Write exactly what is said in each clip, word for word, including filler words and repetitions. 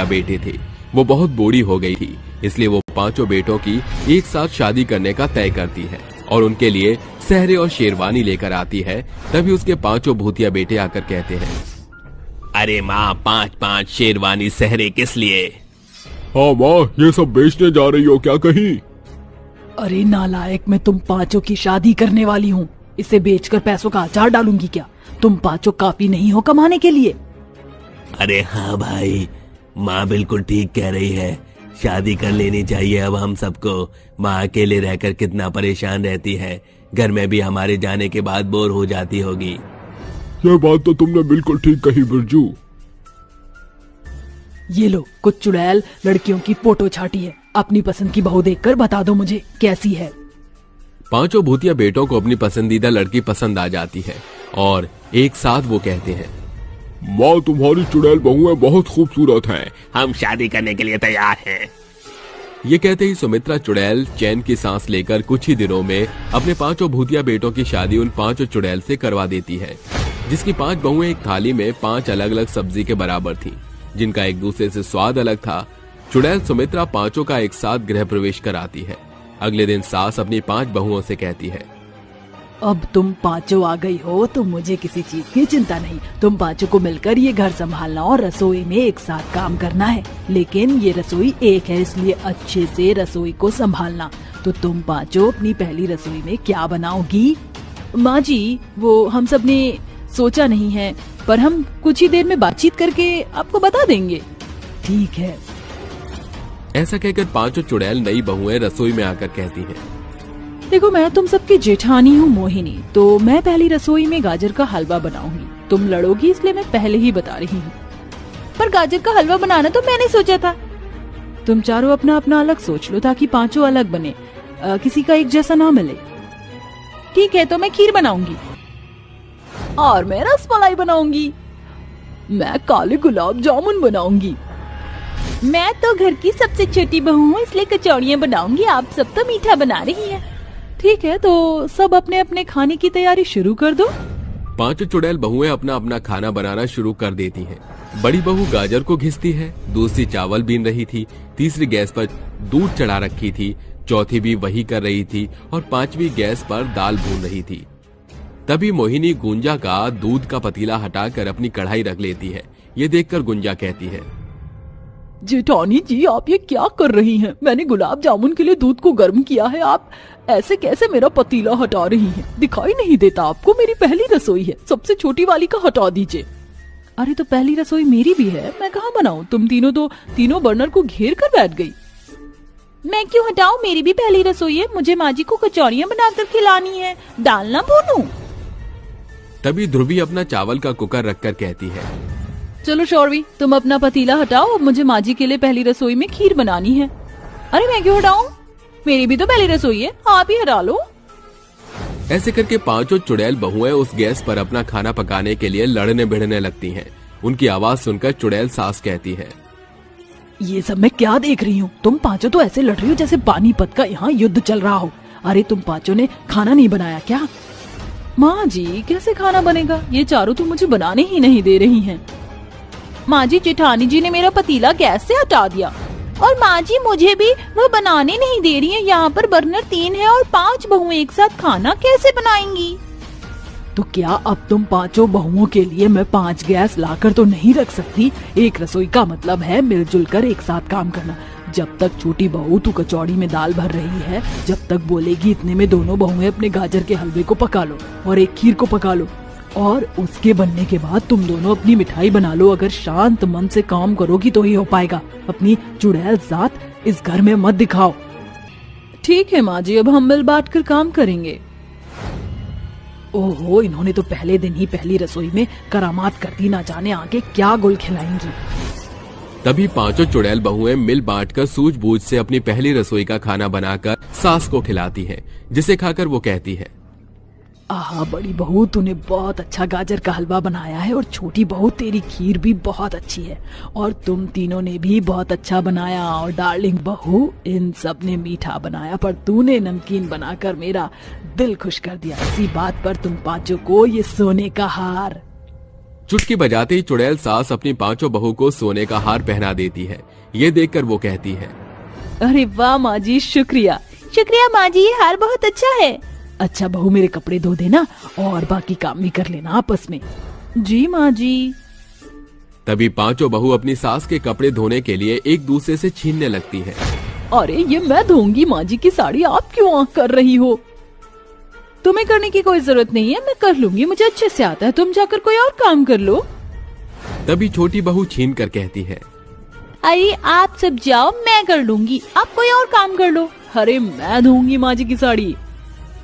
बेटे थे। वो बहुत बूढ़ी हो गई थी, इसलिए वो पांचों बेटों की एक साथ शादी करने का तय करती है और उनके लिए सहरे और शेरवानी लेकर आती है। तभी उसके पांचों भूतिया बेटे आकर कहते हैं, "अरे माँ, पांच पांच शेरवानी सहरे किस लिए?" हाँ माँ, ये सब बेचने जा रही हो क्या कहीं? अरे नालायक, मैं तुम पांचों की शादी करने वाली हूँ। इसे बेचकर पैसों का अचार डालूंगी क्या? तुम पांचों काफी नहीं हो कमाने के लिए? अरे हाँ भाई, माँ बिल्कुल ठीक कह रही है, शादी कर लेनी चाहिए अब हम सबको। माँ अकेले रहकर कितना परेशान रहती है, घर में भी हमारे जाने के बाद बोर हो जाती होगी। ये बात तो तुमने बिल्कुल ठीक कही बिरजू। ये लो, कुछ चुड़ैल लड़कियों की फोटो छाटी है। अपनी पसंद की बहू देखकर बता दो मुझे कैसी है। पांचों भूतिया बेटों को अपनी पसंदीदा लड़की पसंद आ जाती है और एक साथ वो कहते हैं, "माँ, तुम्हारी चुड़ैल बहुएं बहुत खूबसूरत हैं, हम शादी करने के लिए तैयार हैं।" ये कहते ही सुमित्रा चुड़ैल चैन की सांस लेकर कुछ ही दिनों में अपने पांचों भूतिया बेटों की शादी उन पांचों चुड़ैल से करवा देती है, जिसकी पांच बहुएं एक थाली में पांच अलग-अलग सब्जी के बराबर थीं, जिनका एक दूसरे से स्वाद अलग था। चुड़ैल सुमित्रा पांचों का एक साथ गृह प्रवेश कराती है। अगले दिन सास अपनी पांच बहुओं से कहती है, "अब तुम पांचों आ गई हो तो मुझे किसी चीज की चिंता नहीं। तुम पांचों को मिलकर ये घर संभालना और रसोई में एक साथ काम करना है, लेकिन ये रसोई एक है, इसलिए अच्छे से रसोई को संभालना। तो तुम पांचों अपनी पहली रसोई में क्या बनाओगी?" माँ जी, वो हम सब ने सोचा नहीं है, पर हम कुछ ही देर में बातचीत करके आपको बता देंगे। ठीक है। ऐसा कहकर पांचों चुड़ैल नई बहुएं रसोई में आकर कहती हैं, "देखो, मैं तुम सबकी जेठानी हूँ मोहिनी, तो मैं पहली रसोई में गाजर का हलवा बनाऊंगी। तुम लड़ोगी, इसलिए मैं पहले ही बता रही हूँ। पर गाजर का हलवा बनाना तो मैंने सोचा था। तुम चारों अपना अपना अलग सोच लो, ताकि पांचों अलग बने, अ, किसी का एक जैसा ना मिले। ठीक है, तो मैं खीर बनाऊंगी।" और मैं रसमलाई बनाऊंगी। मैं काले गुलाब जामुन बनाऊंगी। मैं तो घर की सबसे छोटी बहू हूँ, इसलिए कचौड़ियाँ बनाऊंगी। आप सब तो मीठा बना रही हैं। ठीक है, तो सब अपने अपने खाने की तैयारी शुरू कर दो। पांचों चुड़ैल बहुएं अपना अपना खाना बनाना शुरू कर देती हैं। बड़ी बहू गाजर को घिसती है, दूसरी चावल बीन रही थी, तीसरी गैस पर दूध चढ़ा रखी थी, चौथी भी वही कर रही थी और पांचवी गैस पर दाल भून रही थी। तभी मोहिनी गुंजा का दूध का पतीला हटाकर अपनी कढ़ाई रख लेती है। ये देखकर गुंजा कहती है, "जेठानी जी, आप ये क्या कर रही हैं? मैंने गुलाब जामुन के लिए दूध को गर्म किया है, आप ऐसे कैसे मेरा पतीला हटा रही हैं? दिखाई नहीं देता आपको? मेरी पहली रसोई है, सबसे छोटी वाली का हटा दीजिए।" "अरे, तो पहली रसोई मेरी भी है, मैं कहाँ बनाऊं? तुम तीनों तो तीनों बर्नर को घेर कर बैठ गई।" "मैं क्यों हटाऊं? मेरी भी पहली रसोई है। मुझे माँ जी को कचौड़ियाँ बनाकर खिलानी है, दाल ना भूनूं?" तभी ध्रुवी अपना चावल का कुकर रखकर कहती है, "चलो शौरवी, तुम अपना पतीला हटाओ, अब मुझे माँ जी के लिए पहली रसोई में खीर बनानी है।" "अरे, मैं क्यों हटाऊं? मेरी भी तो पहली रसोई है, आप ही हटा लो।" ऐसे करके पांचों चुड़ैल बहुएं उस गैस पर अपना खाना पकाने के लिए लड़ने भिड़ने लगती हैं। उनकी आवाज सुनकर चुड़ैल सास कहती है, "ये सब मैं क्या देख रही हूँ? तुम पांचों तो ऐसे लड़ रही हो जैसे पानीपत का यहाँ युद्ध चल रहा हो। अरे, तुम पांचों ने खाना नहीं बनाया क्या?" "माँ जी, कैसे खाना बनेगा? ये चारों तो मुझे बनाने ही नहीं दे रही हैं।" "माँ जी, जेठानी जी ने मेरा पतीला गैस से हटा दिया। और माँ जी, मुझे भी वह बनाने नहीं दे रही हैं। यहाँ पर बर्नर तीन है और पांच बहुएं एक साथ खाना कैसे बनाएंगी?" "तो क्या अब तुम पांचों बहुओं के लिए मैं पांच गैस लाकर तो नहीं रख सकती? एक रसोई का मतलब है मिलजुल कर एक साथ काम करना। जब तक छोटी बहू तू कचौड़ी में दाल भर रही है, जब तक बोलेगी, इतने में दोनों बहुएं अपने गाजर के हलवे को पका लो और एक खीर को पका लो, और उसके बनने के बाद तुम दोनों अपनी मिठाई बना लो। अगर शांत मन से काम करोगी तो ही हो पाएगा। अपनी चुड़ैल जात इस घर में मत दिखाओ।" "ठीक है माँ जी, अब हम मिल बांट कर काम करेंगे।" ओहो, इन्होंने तो पहले दिन ही पहली रसोई में करामात कर दी, ना जाने आगे क्या गुल खिलाएंगी। तभी पांचों चुड़ैल बहुएं मिल बांटकर सूझबूझ से अपनी पहली रसोई का खाना बनाकर सास को खिलाती हैं, जिसे खाकर वो कहती है, "आहा, बड़ी बहू, तूने बहुत अच्छा गाजर का हलवा बनाया है, और छोटी बहू, तेरी खीर भी बहुत अच्छी है, और तुम तीनों ने भी बहुत अच्छा बनाया, और डार्लिंग बहू, इन सब ने मीठा बनाया, पर तूने नमकीन बनाकर मेरा दिल खुश कर दिया। इसी बात पर तुम पांचों को ये सोने का हार।" चुटकी बजाते ही चुड़ैल सास अपनी पांचों बहू को सोने का हार पहना देती है। ये देखकर वो कहती है, "अरे वाह माँ जी, शुक्रिया।" "शुक्रिया माँ जी, ये हार बहुत अच्छा है।" "अच्छा बहू, मेरे कपड़े धो देना और बाकी काम भी कर लेना आपस में।" "जी माँ जी।" तभी पांचों बहू अपनी सास के कपड़े धोने के लिए एक दूसरे से छीनने लगती है। "अरे, ये मैं धोऊंगी माँ जी की साड़ी, आप क्यों आँख कर रही हो?" "तुम्हें करने की कोई जरूरत नहीं है, मैं कर लूंगी, मुझे अच्छे से आता है, तुम जाकर कोई और काम कर लो।" तभी छोटी बहू छीन कर कहती है, "अरे, आप सब जाओ, मैं कर लूंगी, आप कोई और काम कर लो।" "अरे, मैं धोऊंगी माँ जी की साड़ी।"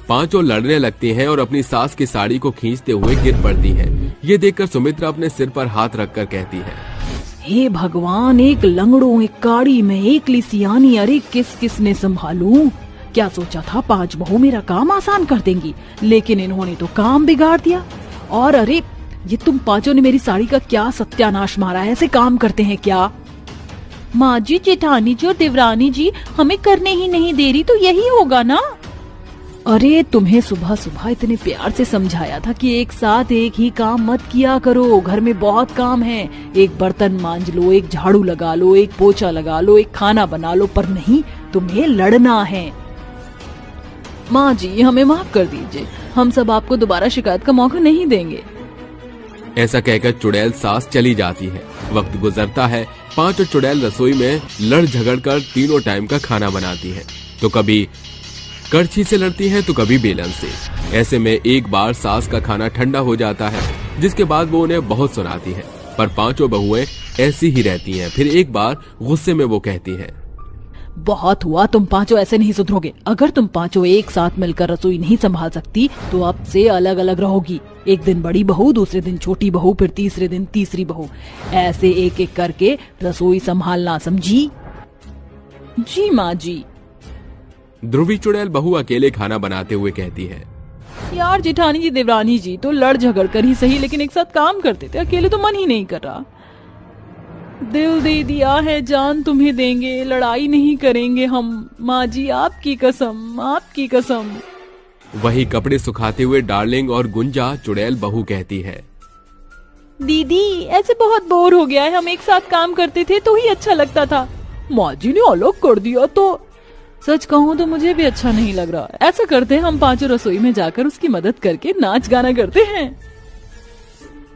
पांचों लड़ने लगती हैं और अपनी सास की साड़ी को खींचते हुए गिर पड़ती हैं। ये देखकर सुमित्रा अपने सिर पर हाथ रखकर कहती है, "हे भगवान, एक लंगड़ों, एक काड़ी में एकली सियानी, अरे किस किस ने संभालूं? क्या सोचा था पांच बहू मेरा काम आसान कर देंगी, लेकिन इन्होंने तो काम बिगाड़ दिया। और अरे, ये तुम पांचों ने मेरी साड़ी का क्या सत्यानाश मारा है, ऐसे काम करते हैं क्या?" "माँ जी, जेठानी जी और देवरानी जी हमें करने ही नहीं दे रही, तो यही होगा ना।" "अरे, तुम्हें सुबह सुबह इतने प्यार से समझाया था कि एक साथ एक ही काम मत किया करो, घर में बहुत काम है। एक बर्तन मांज लो, एक झाड़ू लगा लो, एक पोछा लगा लो, एक खाना बना लो, पर नहीं, तुम्हें लड़ना है।" "माँ जी, हमें माफ कर दीजिए, हम सब आपको दोबारा शिकायत का मौका नहीं देंगे।" ऐसा कहकर चुड़ैल सास चली जाती है। वक्त गुजरता है, पांचों चुड़ैल रसोई में लड़ झगड़ कर तीनों टाइम का खाना बनाती है। तो कभी कड़छी से लड़ती है तो कभी बेलन से। ऐसे में एक बार सास का खाना ठंडा हो जाता है, जिसके बाद वो उन्हें बहुत सुनाती है, पर पांचों बहुएं ऐसी ही रहती हैं। फिर एक बार गुस्से में वो कहती है, "बहुत हुआ, तुम पांचों ऐसे नहीं सुधरोगे। अगर तुम पांचों एक साथ मिलकर रसोई नहीं संभाल सकती तो अब से अलग अलग रहोगी। एक दिन बड़ी बहू, दूसरे दिन छोटी बहू, फिर तीसरे दिन तीसरी बहू। ऐसे एक एक करके रसोई संभालना, समझी?" "जी माँ जी।" ध्रुवी चुड़ैल बहू अकेले खाना बनाते हुए कहती है, "यार जेठानी जी, देवरानी जी तो लड़ झगड़ कर ही सही, लेकिन एक साथ काम करते थे, अकेले तो मन ही नहीं कर रहा।" "दिल दे दिया है जान तुम्हें देंगे, लड़ाई नहीं करेंगे हम, माँ जी आपकी कसम, आपकी कसम।" वही कपड़े सुखाते हुए डार्लिंग और गुंजा चुड़ैल बहू कहती है, "दीदी, ऐसे बहुत बोर हो गया है, हम एक साथ काम करते थे तो ही अच्छा लगता था, माँ जी ने अलग कर दिया तो।" "सच कहूँ तो मुझे भी अच्छा नहीं लग रहा। ऐसा करते हैं, हम पांचों रसोई में जाकर उसकी मदद करके नाच गाना करते हैं।"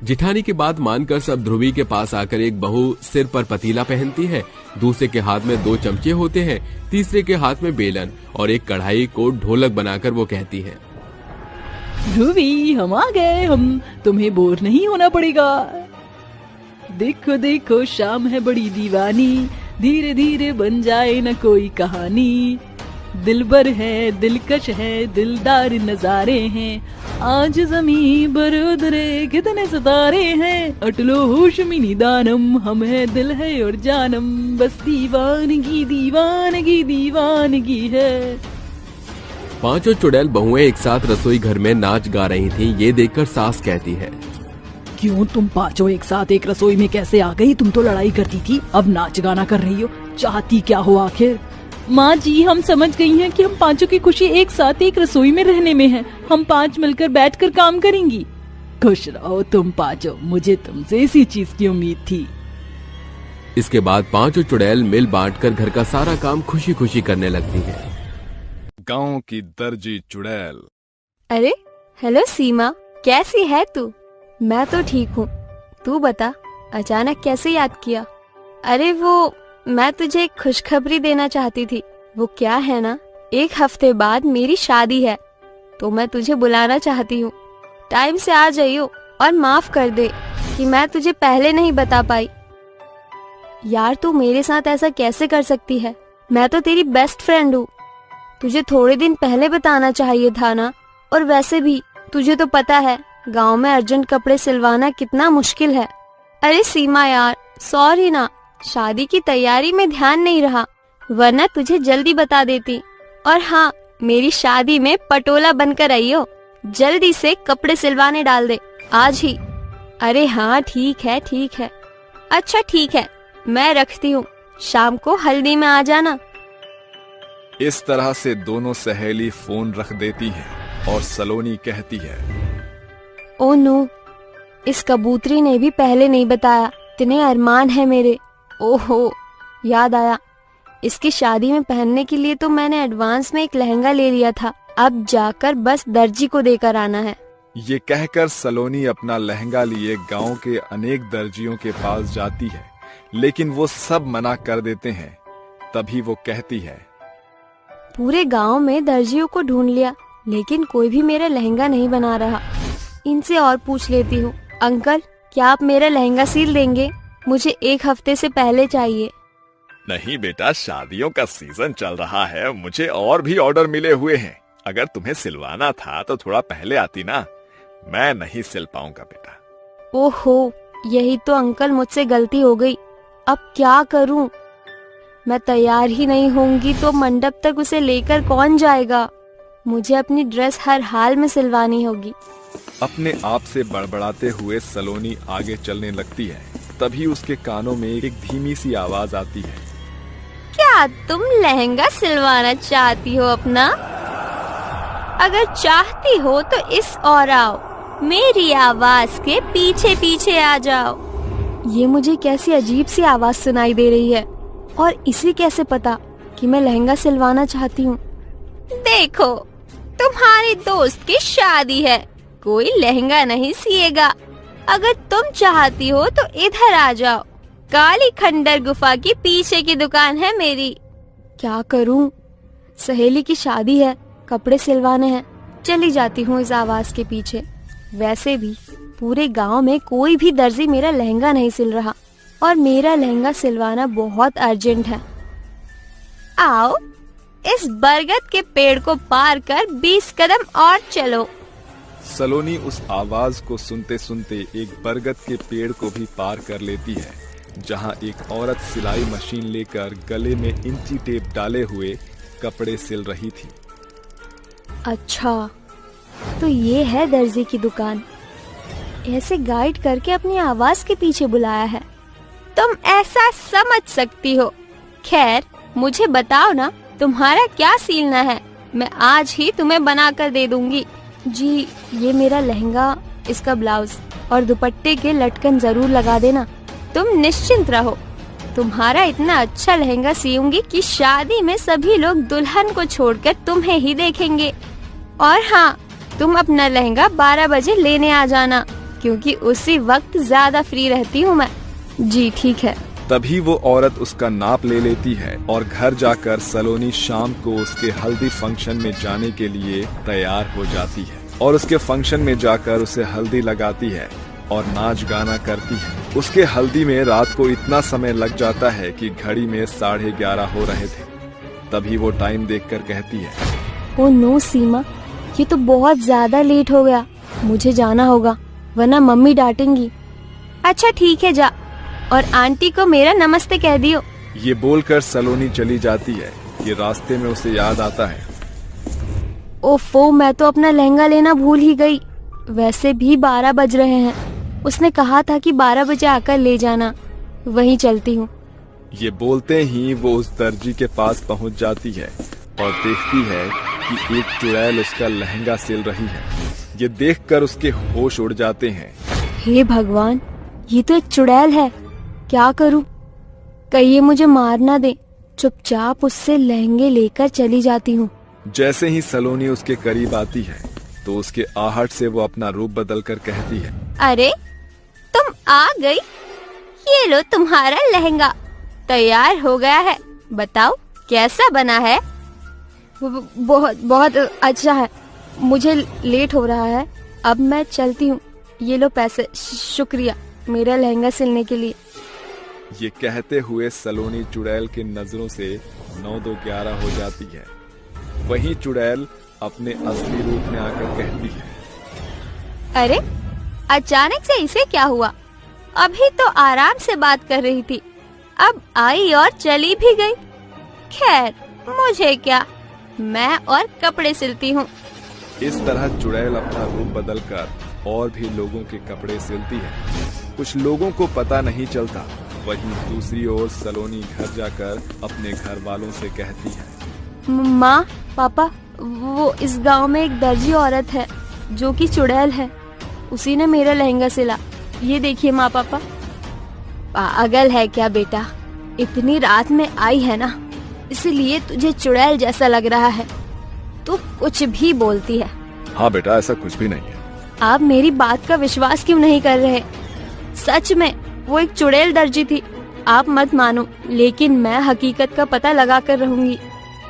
जिठानी की बात मानकर सब ध्रुवी के पास आकर एक बहू सिर पर पतीला पहनती है, दूसरे के हाथ में दो चमचे होते हैं, तीसरे के हाथ में बेलन और एक कढ़ाई को ढोलक बनाकर वो कहती है, "ध्रुवी, हम आ गए, हम तुम्हें बोर नहीं होना पड़ेगा। देखो देखो शाम है बड़ी दीवानी, धीरे धीरे बन जाए न कोई कहानी। दिलबर है, दिलकश है, दिलदार नजारे हैं। आज जमीं पर उतरे कितने सितारे हैं। अटलो होश में निदानम, हम है दिल है और जानम। बस दीवानगी, दीवानगी, दीवानगी है।" पांचों चुड़ैल बहुएं एक साथ रसोई घर में नाच गा रही थीं। ये देखकर सास कहती है, "क्यों, तुम पांचों एक साथ एक रसोई में कैसे आ गई? तुम तो लड़ाई करती थी, अब नाच गाना कर रही हो, चाहती क्या हो आखिर?" "माँ जी, हम समझ गई हैं कि हम पांचों की खुशी एक साथ एक रसोई में रहने में है। हम पांच मिलकर बैठकर काम करेंगी।" "खुश रहो तुम पांचों, मुझे तुमसे इसी चीज की उम्मीद थी।" इसके बाद पांचों चुड़ैल मिल बांटकर घर का सारा काम खुशी खुशी करने लगती हैं। गांव की दर्जी चुड़ैल। अरे, हेलो सीमा, कैसी है तू? मैं तो ठीक हूँ, तू बता, अचानक कैसे याद किया? अरे वो, मैं तुझे एक खुशखबरी देना चाहती थी। वो क्या है ना, एक हफ्ते बाद मेरी शादी है, तो मैं तुझे बुलाना चाहती हूँ। टाइम से आ जाइयो और माफ कर दे कि मैं तुझे पहले नहीं बता पाई। यार, तू मेरे साथ ऐसा कैसे कर सकती है? मैं तो तेरी बेस्ट फ्रेंड हूँ, तुझे थोड़े दिन पहले बताना चाहिए था ना। और वैसे भी तुझे तो पता है, गांव में अर्जेंट कपड़े सिलवाना कितना मुश्किल है। अरे सीमा यार, सॉरी ना, शादी की तैयारी में ध्यान नहीं रहा, वरना तुझे जल्दी बता देती। और हाँ, मेरी शादी में पटोला बनकर आइयो, जल्दी से कपड़े सिलवाने डाल दे आज ही। अरे हाँ, ठीक है, ठीक है। अच्छा ठीक है, मैं रखती हूँ, शाम को हल्दी में आ जाना। इस तरह से दोनों सहेली फोन रख देती हैं और सलोनी कहती है, ओ नो, इस कबूतरी ने भी पहले नहीं बताया, इतने अरमान है मेरे। ओहो, याद आया, इसकी शादी में पहनने के लिए तो मैंने एडवांस में एक लहंगा ले लिया था, अब जाकर बस दर्जी को देकर आना है। ये कहकर सलोनी अपना लहंगा लिए गांव के अनेक दर्जियों के पास जाती है, लेकिन वो सब मना कर देते हैं। तभी वो कहती है, पूरे गांव में दर्जियों को ढूंढ लिया, लेकिन कोई भी मेरा लहंगा नहीं बना रहा। इनसे और पूछ लेती हूँ। अंकल, क्या आप मेरा लहंगा सिल देंगे? मुझे एक हफ्ते से पहले चाहिए। नहीं बेटा, शादियों का सीजन चल रहा है, मुझे और भी ऑर्डर मिले हुए हैं। अगर तुम्हें सिलवाना था तो थोड़ा पहले आती ना, मैं नहीं सिल पाऊंगा बेटा। ओहो, यही तो अंकल मुझसे गलती हो गई। अब क्या करूं? मैं तैयार ही नहीं होंगी तो मंडप तक उसे लेकर कौन जाएगा? मुझे अपनी ड्रेस हर हाल में सिलवानी होगी। अपने आप से बड़बड़ाते हुए सलोनी आगे चलने लगती है। तभी उसके कानों में एक धीमी सी आवाज आती है। क्या तुम लहंगा सिलवाना चाहती हो अपना? अगर चाहती हो तो इस ओर आओ, मेरी आवाज के पीछे पीछे आ जाओ। ये मुझे कैसी अजीब सी आवाज सुनाई दे रही है, और इसे कैसे पता कि मैं लहंगा सिलवाना चाहती हूँ? देखो, तुम्हारे दोस्त की शादी है, कोई लहंगा नहीं सिएगा। अगर तुम चाहती हो तो इधर आ जाओ, काली खंडर गुफा की पीछे की दुकान है मेरी। क्या करूं, सहेली की शादी है, कपड़े सिलवाने हैं, चली जाती हूँ इस आवाज के पीछे। वैसे भी पूरे गांव में कोई भी दर्जी मेरा लहंगा नहीं सिल रहा, और मेरा लहंगा सिलवाना बहुत अर्जेंट है। आओ, इस बरगद के पेड़ को पार कर बीस कदम और चलो। सलोनी उस आवाज को सुनते सुनते एक बरगद के पेड़ को भी पार कर लेती है, जहां एक औरत सिलाई मशीन लेकर गले में इंची टेप डाले हुए कपड़े सिल रही थी। अच्छा, तो ये है दर्जी की दुकान। ऐसे गाइड करके अपनी आवाज के पीछे बुलाया है। तुम ऐसा समझ सकती हो। खैर, मुझे बताओ ना, तुम्हारा क्या सीलना है? मैं आज ही तुम्हें बना कर दे दूंगी। जी, ये मेरा लहंगा, इसका ब्लाउज और दुपट्टे के लटकन जरूर लगा देना। तुम निश्चिंत रहो, तुम्हारा इतना अच्छा लहंगा सीऊंगी कि शादी में सभी लोग दुल्हन को छोड़कर तुम्हें ही देखेंगे। और हाँ, तुम अपना लहंगा बारह बजे लेने आ जाना, क्योंकि उसी वक्त ज्यादा फ्री रहती हूँ मैं। जी, ठीक है। तभी वो औरत उसका नाप ले लेती है और घर जाकर सलोनी शाम को उसके हल्दी फंक्शन में जाने के लिए तैयार हो जाती है और उसके फंक्शन में जाकर उसे हल्दी लगाती है और नाच गाना करती है। उसके हल्दी में रात को इतना समय लग जाता है कि घड़ी में साढ़े ग्यारह हो रहे थे। तभी वो टाइम देखकर कहती है। ओ नो सीमा, ये तो बहुत ज्यादा लेट हो गया, मुझे जाना होगा, वरना मम्मी डांटेंगी। अच्छा ठीक है, जा, और आंटी को मेरा नमस्ते कह दियो। ये बोलकर सलोनी चली जाती है कि रास्ते में उसे याद आता है। ओफो, मैं तो अपना लहंगा लेना भूल ही गई। वैसे भी बारह बज रहे हैं। उसने कहा था कि बारह बजे आकर ले जाना। वहीं चलती हूँ। ये बोलते ही वो उस दर्जी के पास पहुंच जाती है और देखती है कि एक चुड़ैल उसका लहंगा सिल रही है। ये देखकर उसके होश उड़ जाते हैं। हे भगवान, ये तो एक चुड़ैल है। क्या करूं? कहीं ये मुझे मार ना दे। चुपचाप उससे लहंगे लेकर चली जाती हूँ। जैसे ही सलोनी उसके करीब आती है, तो उसके आहट से वो अपना रूप बदल कर कहती है। अरे, तुम आ गई? ये लो तुम्हारा लहंगा, तैयार हो गया है। बताओ, कैसा बना है? ब-, ब-, बहुत, बहुत अच्छा है। मुझे लेट हो रहा है, अब मैं चलती हूँ। ये लो पैसे, शु-, शुक्रिया मेरा लहंगा सिलने के लिए। ये कहते हुए सलोनी चुड़ैल की नजरों से नौ दो ग्यारह हो जाती है। वहीं चुड़ैल अपने असली रूप में आकर कहती है। अरे, अचानक से इसे क्या हुआ? अभी तो आराम से बात कर रही थी, अब आई और चली भी गई। खैर, मुझे क्या, मैं और कपड़े सिलती हूँ। इस तरह चुड़ैल अपना रूप बदलकर और भी लोगों के कपड़े सिलती है। कुछ लोगों को पता नहीं चलता। वहीं दूसरी ओर सलोनी घर जाकर अपने घर वालों से कहती है। म-, माँ, पापा, वो इस गांव में एक दर्जी औरत है जो कि चुड़ैल है। उसी ने मेरा लहंगा सिला। ये देखिए माँ पापा, पागल है क्या बेटा? इतनी रात में आई है ना, इसलिए तुझे चुड़ैल जैसा लग रहा है। तू कुछ भी बोलती है। हाँ बेटा, ऐसा कुछ भी नहीं है। आप मेरी बात का विश्वास क्यों नहीं कर रहे? सच में वो एक चुड़ैल दर्जी थी। आप मत मानो, लेकिन मैं हकीकत का पता लगा कर रहूंगी।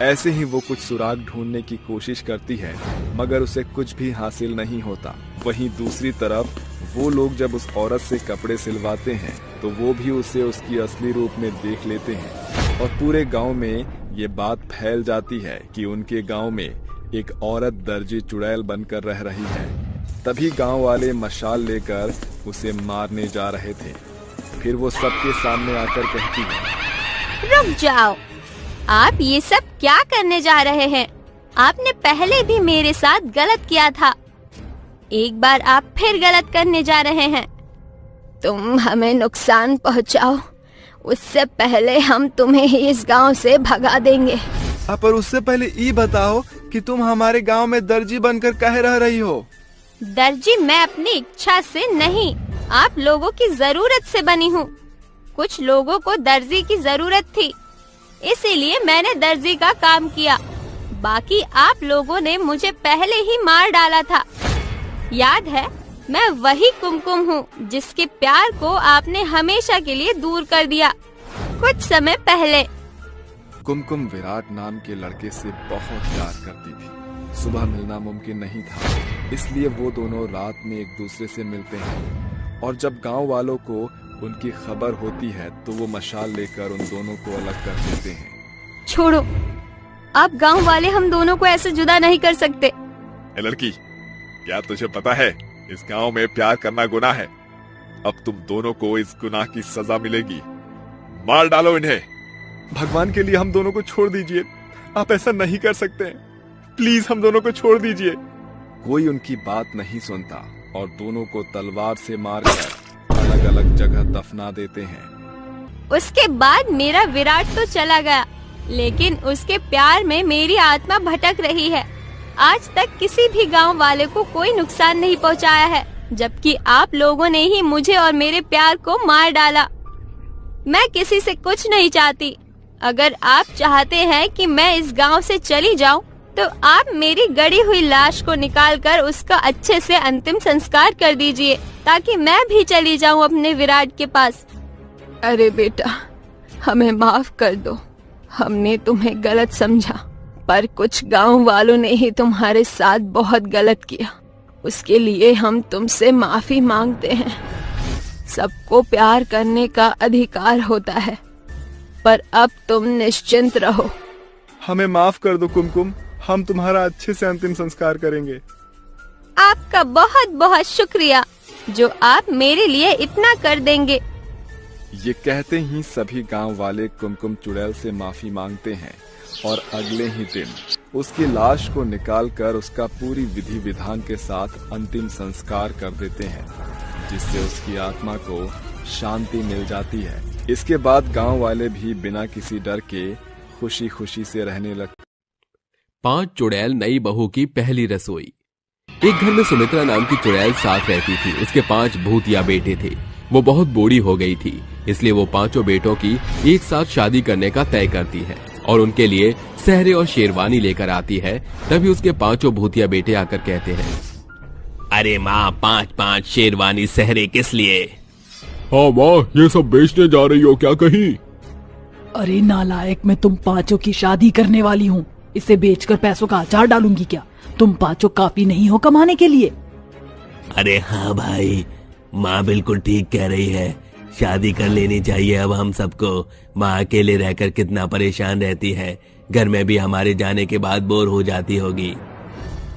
ऐसे ही वो कुछ सुराग ढूंढने की कोशिश करती है, मगर उसे कुछ भी हासिल नहीं होता। वहीं दूसरी तरफ वो लोग जब उस औरत से कपड़े सिलवाते हैं, तो वो भी उसे उसकी असली रूप में देख लेते हैं और पूरे गांव में ये बात फैल जाती है कि उनके गांव में एक औरत दर्जी चुड़ैल बनकर रह रही है। तभी गांव वाले मशाल लेकर उसे मारने जा रहे थे। फिर वो सबके सामने आकर कहती है, रुक जाओ, आप ये सब क्या करने जा रहे हैं? आपने पहले भी मेरे साथ गलत किया था, एक बार आप फिर गलत करने जा रहे हैं। तुम हमें नुकसान पहुंचाओ, उससे पहले हम तुम्हें ही इस गांव से भगा देंगे। हाँ, पर उससे पहले ई बताओ कि तुम हमारे गांव में दर्जी बनकर काहे रह रही हो? दर्जी मैं अपनी इच्छा से नहीं, आप लोगों की जरूरत से बनी हूँ। कुछ लोगों को दर्जी की जरूरत थी, इसीलिए मैंने दर्जी का काम किया। बाकी आप लोगों ने मुझे पहले ही मार डाला था। याद है, मैं वही कुमकुम हूँ जिसके प्यार को आपने हमेशा के लिए दूर कर दिया कुछ समय पहले। कुमकुम विराट नाम के लड़के से बहुत प्यार करती थी। सुबह मिलना मुमकिन नहीं था, इसलिए वो दोनों रात में एक दूसरे से मिलते हैं और जब गांव वालों को उनकी खबर होती है तो वो मशाल लेकर उन दोनों को अलग कर देते हैं। छोड़ो, अब गांव वाले हम दोनों को ऐसे जुदा नहीं कर सकते। ए लड़की, क्या तुझे पता है इस गांव में प्यार करना गुनाह है? अब तुम दोनों को इस गुनाह की सजा मिलेगी। मार डालो इन्हें। भगवान के लिए हम दोनों को छोड़ दीजिए, आप ऐसा नहीं कर सकते। प्लीज हम दोनों को छोड़ दीजिए। कोई उनकी बात नहीं सुनता और दोनों को तलवार से मारकर अलग-अलग जगह दफना देते हैं। उसके बाद मेरा विराट तो चला गया, लेकिन उसके प्यार में मेरी आत्मा भटक रही है। आज तक किसी भी गांव वाले को कोई नुकसान नहीं पहुंचाया है, जबकि आप लोगों ने ही मुझे और मेरे प्यार को मार डाला। मैं किसी से कुछ नहीं चाहती। अगर आप चाहते हैं कि मैं इस गांव से चली जाऊं, तो आप मेरी गड़ी हुई लाश को निकालकर उसका अच्छे से अंतिम संस्कार कर दीजिए, ताकि मैं भी चली जाऊं अपने विराट के पास। अरे बेटा, हमें माफ कर दो, हमने तुम्हें गलत समझा, पर कुछ गांव वालों ने ही तुम्हारे साथ बहुत गलत किया, उसके लिए हम तुमसे माफी मांगते हैं। सबको प्यार करने का अधिकार होता है, पर अब तुम निश्चिंत रहो। हमें माफ कर दो कुमकुम, हम तुम्हारा अच्छे से अंतिम संस्कार करेंगे। आपका बहुत बहुत शुक्रिया, जो आप मेरे लिए इतना कर देंगे। ये कहते ही सभी गांव वाले कुमकुम चुड़ैल से माफी मांगते हैं और अगले ही दिन उसकी लाश को निकालकर उसका पूरी विधि विधान के साथ अंतिम संस्कार कर देते हैं, जिससे उसकी आत्मा को शांति मिल जाती है। इसके बाद गांव वाले भी बिना किसी डर के खुशी खुशी से रहने लगते। पांच चुड़ैल नई बहू की पहली रसोई। एक घर में सुमित्रा नाम की चुड़ैल साथ रहती थी। उसके पांच भूतिया बेटे थे। वो बहुत बूढ़ी हो गई थी, इसलिए वो पांचों बेटों की एक साथ शादी करने का तय करती है और उनके लिए सहरे और शेरवानी लेकर आती है। तभी उसके पांचों भूतिया बेटे आकर कहते हैं, अरे माँ, पांच पांच शेरवानी सहरे किस लिए? हाँ माँ, ये सब बेचने जा रही हो क्या कहीं? अरे नालायक, मैं तुम पांचों की शादी करने वाली हूँ। इसे बेचकर पैसों का अचार डालूंगी क्या? तुम पांचों काफी नहीं हो कमाने के लिए? अरे हाँ भाई, माँ बिल्कुल ठीक कह रही है, शादी कर लेनी चाहिए अब हम सबको। माँ अकेले रहकर कितना परेशान रहती है, घर में भी हमारे जाने के बाद बोर हो जाती होगी।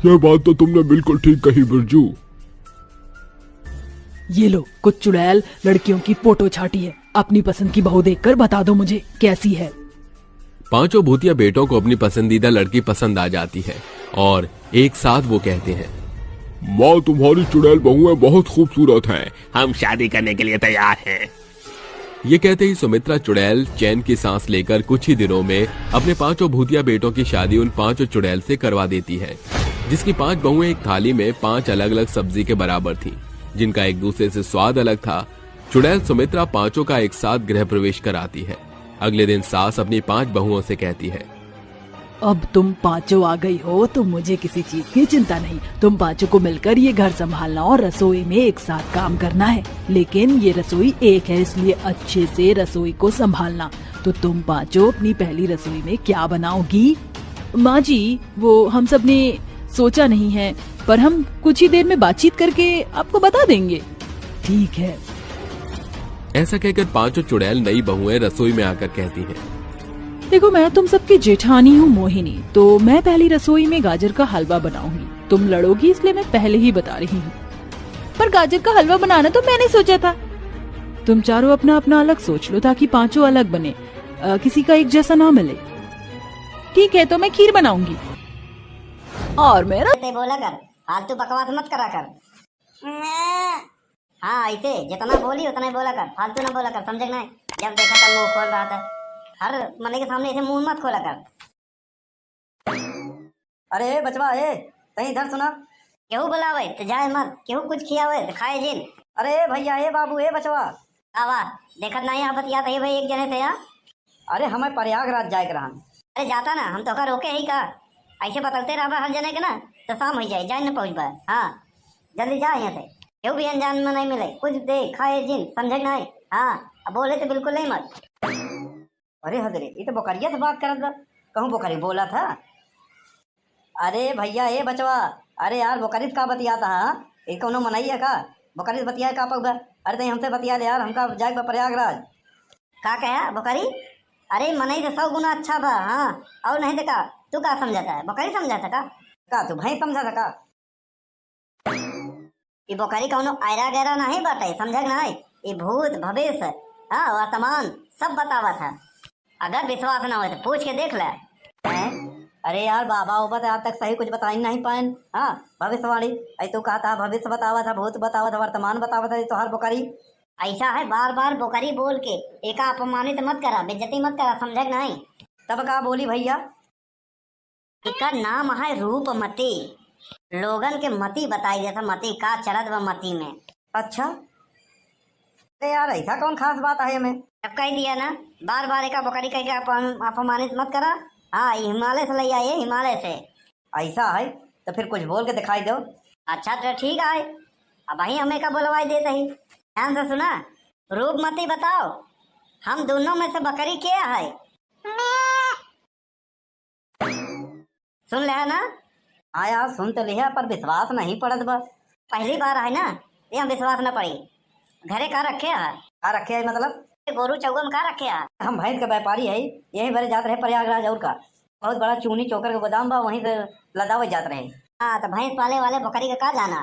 ये बात तो तुमने बिल्कुल ठीक कही बिरजू। ये लो, कुछ चुड़ैल लड़कियों की फोटो छाटी है, अपनी पसंद की बहू देखकर बता दो मुझे कैसी है। पांचों भूतिया बेटों को अपनी पसंदीदा लड़की पसंद आ जाती है और एक साथ वो कहते हैं, माँ, तुम्हारी चुड़ैल बहुएं बहुत खूबसूरत हैं। हम शादी करने के लिए तैयार हैं। ये कहते ही सुमित्रा चुड़ैल चैन की सांस लेकर कुछ ही दिनों में अपने पांचों भूतिया बेटों की शादी उन पांचों चुड़ैल से करवा देती है, जिसकी पांच बहुएं एक थाली में पांच अलग-अलग सब्जी के बराबर थीं। जिनका एक दूसरे से स्वाद अलग था, चुड़ैल सुमित्रा पांचों का एक साथ गृह प्रवेश कराती है। अगले दिन सास अपनी पांच बहुओं से कहती है, अब तुम पांचों आ गई हो तो मुझे किसी चीज की चिंता नहीं। तुम पांचों को मिलकर ये घर संभालना और रसोई में एक साथ काम करना है, लेकिन ये रसोई एक है, इसलिए अच्छे से रसोई को संभालना। तो तुम पांचों अपनी पहली रसोई में क्या बनाओगी? माँ जी, वो हम सब ने सोचा नहीं है, पर हम कुछ ही देर में बातचीत करके आपको बता देंगे। ठीक है। ऐसा कहकर पांचों चुड़ैल नई बहुएं रसोई में आकर कहती हैं, देखो, मैं तुम सबकी जेठानी हूँ मोहिनी, तो मैं पहली रसोई में गाजर का हलवा बनाऊंगी। तुम लड़ोगी, इसलिए मैं पहले ही बता रही हूँ। पर गाजर का हलवा बनाना तो मैंने सोचा था। तुम चारों अपना अपना अलग सोच लो, ताकि पांचों अलग बने, अ, किसी का एक जैसा ना मिले। ठीक है, तो मैं खीर बनाऊंगी। और मैं रा- ते बोला कर, फालतू बकवास मत करा कर। हाँ, ऐसे जितना बोली उतना ही बोला कर, फालतू ना बोला कर, समझे कि नहीं? जब देखा तब मुंह खोल रहा था। हर मने के सामने ऐसे मुंह मत खोला कर। अरे बचवा, ए, तहीं इधर सुना। केहू बुलावे त जाए मत, केहू कुछ खियावे त खाए जिन। अरे भैया, ए बाबू, ए बचवा। का बा, देखत नहीं आप बतियात है भाई एक जने से, या? अरे हमें प्रयागराज जाए के रहन। अरे जाता ना, हम तोका रोके ही का? ऐसे बतलते रहबा हर जने के ना, तो शाम हो जाए, जाए न पहुँचबा। हाँ, जल्दी जा यहाँ से। केहू भी अनजान में नहीं मिले, कुछ दे खाए जिन, समझे कि नहीं? हाँ, अब बोले तो बिल्कुल नहीं मत। अरे हजरे, ये तो बोकरिया से बात करत बा। कहूँ बोकरी बोला था। अरे भैया, ए बचवा, अरे यार, बोकरी से का बतियाता है? ये कौनो मनई है का? बोकरी से बतियाए का पउबा? अरे तई हमसे बतिया ले यार, हमका जाए बा प्रयागराज। का कहा बोकरी? अरे मनई से सौ गुना अच्छा बा। हाँ, और नहीं तो का? तू का समझता है, बोकरी समझता का? का तू भैंस समझता का? ई बोकरी कौनो ऐरा गैरा नहीं बाटे, समझे कि नहीं? ई भूत, भविष्य, हाँ, वर्तमान सब बतावत है। अगर विश्वास ना होए तो पूछ के देख ले। हैं? अरे यार, बाबा ओबा तो आज तक सही कुछ बताई नहीं पाएन। हाँ, भविष्यवाणी, ऐ तू कहता है भविष्य बतावत है, भूत बतावत है, वर्तमान बतावत है, तोहार बोकरी। ऐसा है, बार बार बोकरी बोल के एका अपमानित मत करा, बेइज्जती मत करा, समझे कि नहीं? तब का बोली भैया? एकर नाम है रूपमती। लोगन के मती बताई देत है, मती का चलत बा मती में। अच्छा, अरे यार, ऐसा कौन खास बात है एमे? जब कह दिया ना, बार बार एका बोकरी कह के अपन अपमानित मत करा। हाँ, ई हिमालय से ले आए, हिमालय से। ऐसा है, तो फिर कुछ बोल के दिखाई दो। अच्छा, तो ठीक है, अब वही हमें का बुलवाई देत ही। ध्यान से सुना, रूपमती बताओ, हम दोनों में से बकरी के है? सुन लेहा ना? हाँ यार, सुन तो लिहा, पर विश्वास नहीं पड़त बा। पहली बार है ना, ये हम विश्वास न पड़ी। घरे का रखे है? का रखे है मतलब? ये गोरू चौगम का रखे है? हम भैंस के व्यापारी है, यही बरे जात रहे प्रयागराज, और का। बहुत बड़ा चूनी चोकर के गोदाम बा, वहीं से लदावे जात रहे। हाँ, तो भैंस पाले वाले बकरी का का जाना?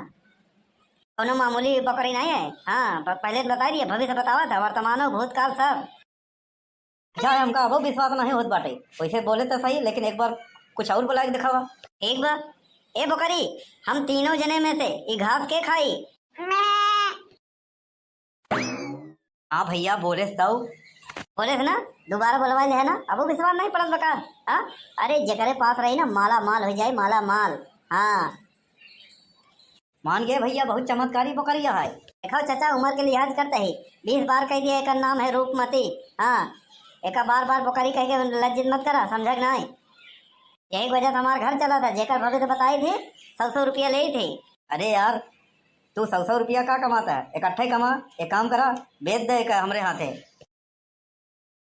कोनो मामूली बकरी नहीं है। हाँ, प-, पहले तो बता दिए, भविष्य बतावा था, वर्तमानो भूतकाल सब। अच्छा, हमका अबो विश्वास नहीं होत बाटे। वैसे बोले तो सही, लेकिन एक बार कुछ और बोला के दिखावा। एक बार, ए बोकरी, हम तीनों जने में से ई घास के खाई? हाँ भैया, बोले तो। बोले ना, दोबारा बोलवा ले है ना, अबो विश्वास नहीं पड़त बका। हाँ? अरे, जेकरे पास रही ना, माला माल हो जाए, माला माल। हाँ। मान गए भैया, बहुत चमत्कारी बकरिया है। देखो चाचा, उम्र के लिहाज करते ही बीस बार कह दिया, एकर नाम है रूपमती। हाँ, एका बार बार बकरी कह के लज्जित मत करा, समझा कि नहीं? यही वजह से हमार घर चला था, जेकर भविष्य बताई थी, सौ सौ रुपया ले थी। अरे यार, तू सौ सौ रुपया का कमाता है? इकट्ठे कमा, एक काम करा, बेच दे एका हमरे हाथे।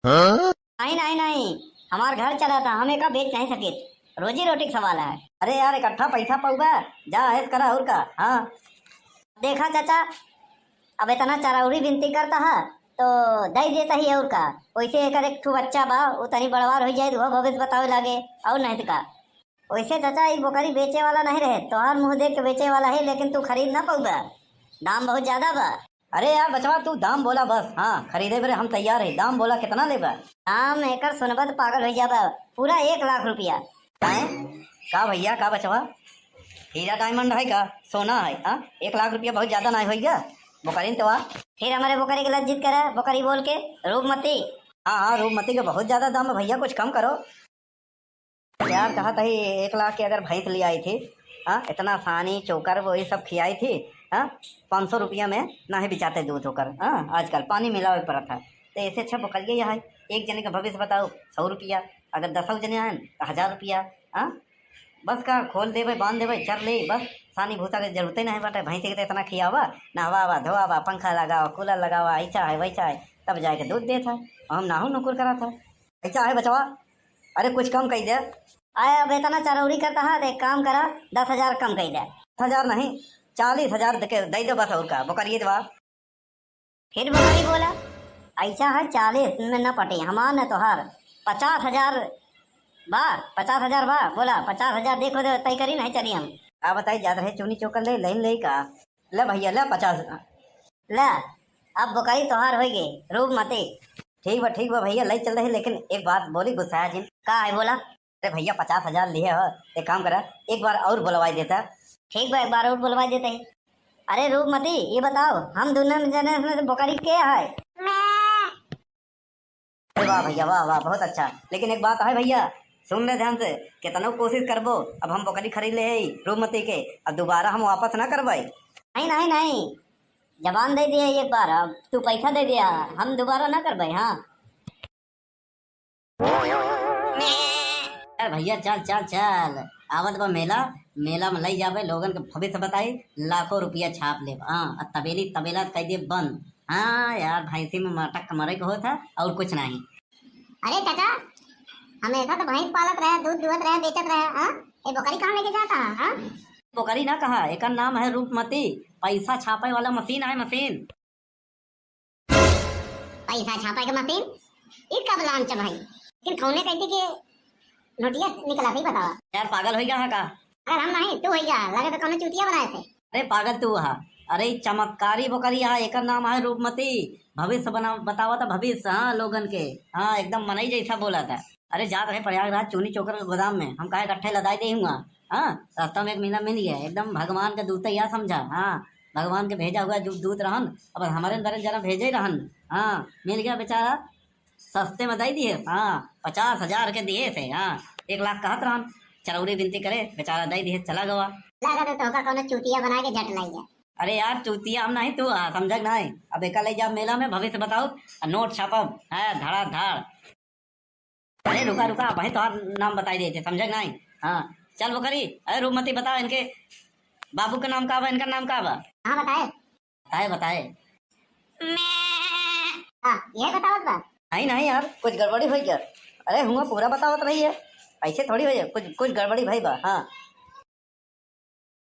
हाँ? नहीं, नहीं, नहीं, हमार घर चला था, हम एका बेच नहीं सकित, रोजी रोटी के सवाल है। अरे यार, इकट्ठा पैसा पउबा, जा ऐश करा और का। हाँ। देखा चाचा, अब इतना चरौरी विनती करता है तो दे देता ही और का। वैसे एकर एक ठो बच्चा बा, वो तनी बड़वार हो जाए तो वो भविष्य बतावे लागे, और नहीं तो का। वैसे चाचा, ई बोकरी बेचे वाला नहीं रहे, तोहार मुंह देख के बेचे वाला है, लेकिन तू खरीद ना पउबा, दाम बहुत ज्यादा बा। अरे यार बचवा, तू दाम बोला बस। हाँ, खरीदे बरे हम तैयार है। दाम बोला, कितना लेबा? दाम एकर सुनबा त पागल हो जाबा, पूरा एक लाख रुपया। हैं? का भैया, का बचवा? हीरा डायमंड है का? सोना है? हाँ, एक लाख रुपया बहुत ज्यादा ना होइगा बोकरीन तो। फिर हमारे बोकरी के लज्जित करे, बोकरी बोल के, रूपमती। हाँ, हाँ, रूपमती के बहुत ज्यादा दाम है भैया, कुछ कम करो। यार, कहा था ही एक लाख की अगर भैंस ले आई थी, हाँ, इतना सानी चोकर वो ये सब खियाई थी, हाँ, पाँच सौ रुपया में नाहीं बिचाते दूध ओकर, हाँ, आजकल पानी मिलावे पड़त है। तो ऐसे अच्छा बोकरिया यह है, एक जने का भविष्य बताओ, सौ रुपया, अगर दसौ जने आएन तो हजार रुपया, हाँ, बस का खोल देबे, बांध देबे, चर ले, बस सानी भूसा के जरूरते नहीं बाटे। भैंसी के तो इतना खियावा, नहवावा, धोआवा, पंखा लगावा, कूलर लगावा, ऐसा है, वैसा है, तब जाके दूध देत है। हम नाहू नुकुर करत है। ऐसा है बचवा, अरे कुछ कम कई दे। अरे अब इतना चरौरी करता है, तो एक काम करा, दस हजार कम कई दे। दस हजार नहीं, चालीस हजार दे के, दे दो बस, और का, बोकरिए देवा। फिर बोकरी बोला, ऐसा है, चालीस में न पटी, हमार न तोहार, पचास हजार बा, पचास हजार बा, बोला, पचास हजार देखो तो तय करी, नहीं चली हम। का बताई, जात रहे चुनी चोकर ले, लाइन ले का? ले भैया, ले पचास। ले, अब बोकरी तोहार होई गई, रूपमती। ठीक बा, ठीक बा भैया, ले चल रहे, लेकिन एक बात बोली, गुस्साया जिन। का है, बोला? अरे भैया, पचास हजार लिए हो, एक काम करा, एक बार और बुलवाई देता। ठीक बा, एक बार और बुलवाई देते हैं। अरे रूपमती, ये बताओ, हम दोनों जने में से बोकरी के है? अरे वाह भैया, वाह, वाह, बहुत अच्छा। लेकिन एक बात है भैया, सुन ले ध्यान से, कितनो कोशिश करबो, अब हम बोकरी खरीद ले हई रूपमती के, अब दोबारा हम वापस ना करबै। नहीं, नहीं, नहीं, जबान दे दिया एक बार, अब तू पैसा दे दिया, हम दोबारा ना करबै। हाँ। अरे भैया, चल, चल, चल, आवत बा मेला, मेला में लई जाबे, लोगन के भविष्य बताई, लाखों रुपया छाप लेब। हाँ, आ तबेली, तबेला कह दे बंद। हाँ यार, भैंसी में मटक के मरे के होत है और कुछ नहीं। अरे चाचा, हमेशा तो भैंस पालत रहे, दूध दुहत रहे, बेचत रहे, हाँ? ये बोकरी कहाँ लेके जाता है, हाँ? बोकरी ना कहा, एकर नाम है रूपमती, पैसा छापे वाला मशीन है, मशीन। पैसा छापे के मशीन? ई कब लांच भाई? लेकिन कौने कहती कि नोटिया निकला थी, बतावा। यार, पागल होई गया है का? अगर हम नहीं, तू होई गया, लगे तो कौनो चूतिया बनाए थे। अरे पागल तू हा। अरे, ई चमत्कारी बोकरी हा, एकर नाम है रूपमती। भविष्य बना, बतावा था भविष्य, हाँ, लोगन के। हाँ, एकदम मनई जैसा बोला था। अरे, जात रहे प्रयागराज चूनी चोकर के गोदाम में, हम कहा इकट्ठे लदाई दे हुआ। हाँ, रास्ता में एक मिला, मिल गया, एकदम भगवान के दूत या समझा। हाँ, भगवान के भेजा हुआ दू-, दूत रहन, अब हमारे अंदर जरा भेजे रहन। हाँ, मिल गया बेचारा, सस्ते में दे दिए। हाँ, पचास हजार के दिए थे। हाँ, एक लाख कहत रहन, चरौरी बिनती करे, बेचारा दे दिए, चला गवा। लागत है तोहका कौनो चूतिया बना के झट लाई गया। अरे यार, चूतिया हम नहीं, तू, हाँ, समझक नहीं। अब एका ले जाब मेला में, भविष्य बताओ, आ नोट छापब, है, धड़ाधड़। अरे रुका, रुका, भाई तोहार नाम बताई देते, समझक नहीं? हाँ, चल बोकरी, अरे रूपमती, बताओ इनके बाबू का नाम का बा, इनका नाम का बा? हाँ, बताए। बताए, बताए। हाँ, ये बतावत बा। नहीं, नहीं यार, कुछ गड़बड़ी होई गया। अरे हुआ पूरा बतावत रही है, ऐसे थोड़ी होई है, कुछ, कुछ गड़बड़ी भई बा। हाँ।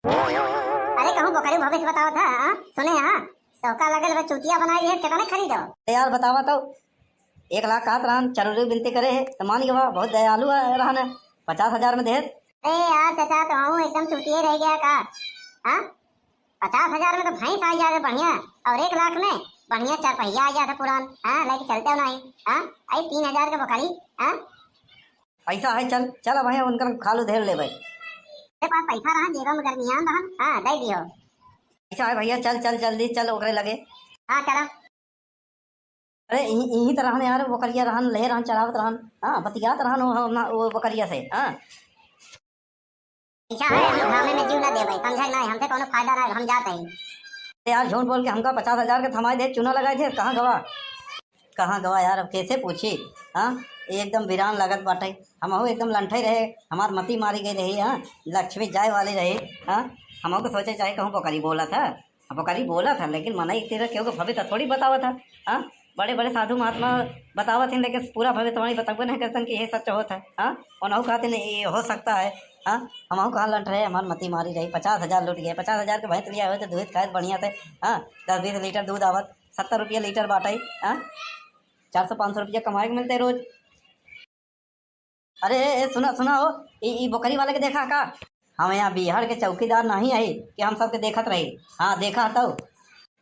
अरे कहूँ बोकरी भविष्य बतावत है, हाँ? सुने यहाँ, तोहका लगल बा चूतिया बनाई है, कितने खरीदो? अरे यार बतावा तो, एक लाख कहत रहन, चरौरी बिनती करे है, तो मान गवा, बहुत दयालु है रहन है, पचास हजार में देस। अरे यार चाचा, तो हूँ एकदम चूतिए रह गया का? हाँ, पचास हजार में तो भैंस आ जाए बढ़िया, और एक लाख में बढ़िया चार पहिया आ जाए पुरान, हाँ, लेके चलते हो नहीं, हाँ, आई तीन हजार के बोकरी, हाँ। पैसा है, चल, चल अब है उनकर खालू धेर लेबै। तेरे पास पैसा रहा, जेबा में गर्मियान रहा, हाँ, दे दियो। पैसा है भैया, चल, चल, जल्दी चल ओकरे लगे। हाँ, चला। अरे, यही, यही तो रहन यार, बोकरिया रहन, ले रहन, चरावत रहन, हाँ, बतियात रहन वो, हम ना, वो बोकरिया से, हाँ। पैसा है, हम घामे में जीव ना देबै, समझे ना, हमसे कोनो फायदा ना, हम जात हई। अरे यार, झूठ बोल के हमका पचास हजार के थमाई दे, चूना लगाई दे, कहाँ गवा? कहाँ गवा यार, अब कैसे पूछी? हाँ, एकदम वीरान लगत बाटे। हमहू एकदम लंठे रहे, हमार मती मारी गई रही, हाँ, लक्ष्मी जाए वाली रही, हाँ, हमहू को सोचे चाहे कहूँ बोकरी बोला था, अब बोकरी बोला था, लेकिन मनई तेरा केहू के भविष्य थोड़ी बतावा था, हाँ, बड़े बड़े साधु महात्मा बतावत हैं, लेकिन पूरा भविष्यवाणी बतबे नहीं करतन कि ये सच होत है, हाँ, उनहू कहते नहीं, ये हो सकता है, हाँ, हमहू कहाँ लंठ रहे, हमार मती मारी रही, पचास हजार लूट गए, पचास हजार के भैंस लिया हुए तो दूध खाए बढ़िया से, हाँ, दस बीस लीटर दूध आवत, सत्तर रुपया लीटर बाटे, हाँ? चार सौ पाँच सौ रुपया कमाए के मिलते रोज। अरे, ए, ए, सुना, सुना हो, ई, ई बोकरी वाले के देखा का? हम यहाँ बिहार के चौकीदार नहीं आई कि हम सबके देखत रही। हाँ, देखा तो।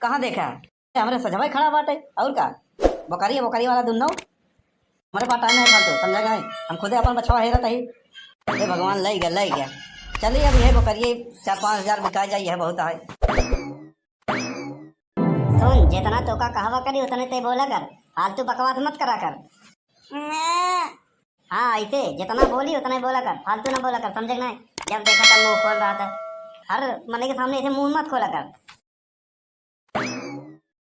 कहाँ देखा? ए, हमरे सजवा खड़ा बाटे, और का? बोकरी, बोकरी वाला दुन्नो। हमारे पास टाइम नहीं फालतू, समझा गए? हम खुदे अपन बछवा हेरत ही। हे भगवान, ले गया, ले गया। चलिए, अब ये बोकरिए चार पाँच हजार बिका जाए, यह बहुत है। सुन, जितना तोका कहवा करी, उतने ते बोला कर, फालतू बकवास मत करा कर। हाँ, ऐसे जितना बोली, उतना ही बोला कर, फालतू ना बोला कर, समझे कि नहीं? जब देखा तब मुंह खोल रहा था, हर मने के सामने ऐसे मुंह मत खोला कर।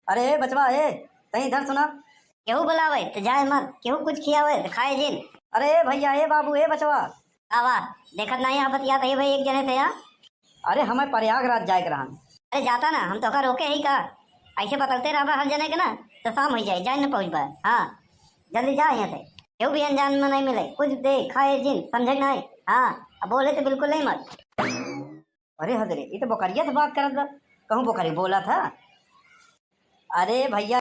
अरे ए बचवा, ए, तहीं इधर सुना। केहू बुलावे त जाए मत, केहू कुछ खियावे त खाए जिन। अरे ए भइया, ए बाबू, ए बचवा। का बा, देखत नाहीं आप बतियात है भाई एक जने से यहाँ। अरे हमें प्रयागराज जाए के रहन। अरे जाता ना, हम तोका रोके ही का? ऐसे बतलते रहबा हर जने के ना, तो शाम हो जाए, जाए न पहुँचबा। हाँ, जल्दी जा यहाँ से। केहू भी अनजान में नहीं मिले, कुछ दे खाए जिन, समझे कि नहीं? हाँ, अब बोले तो बिल्कुल नहीं मत। अरे हजरे, ये तो बोकरिया से बात करत बा। कहूँ बोकरी बोला था। अरे भइया,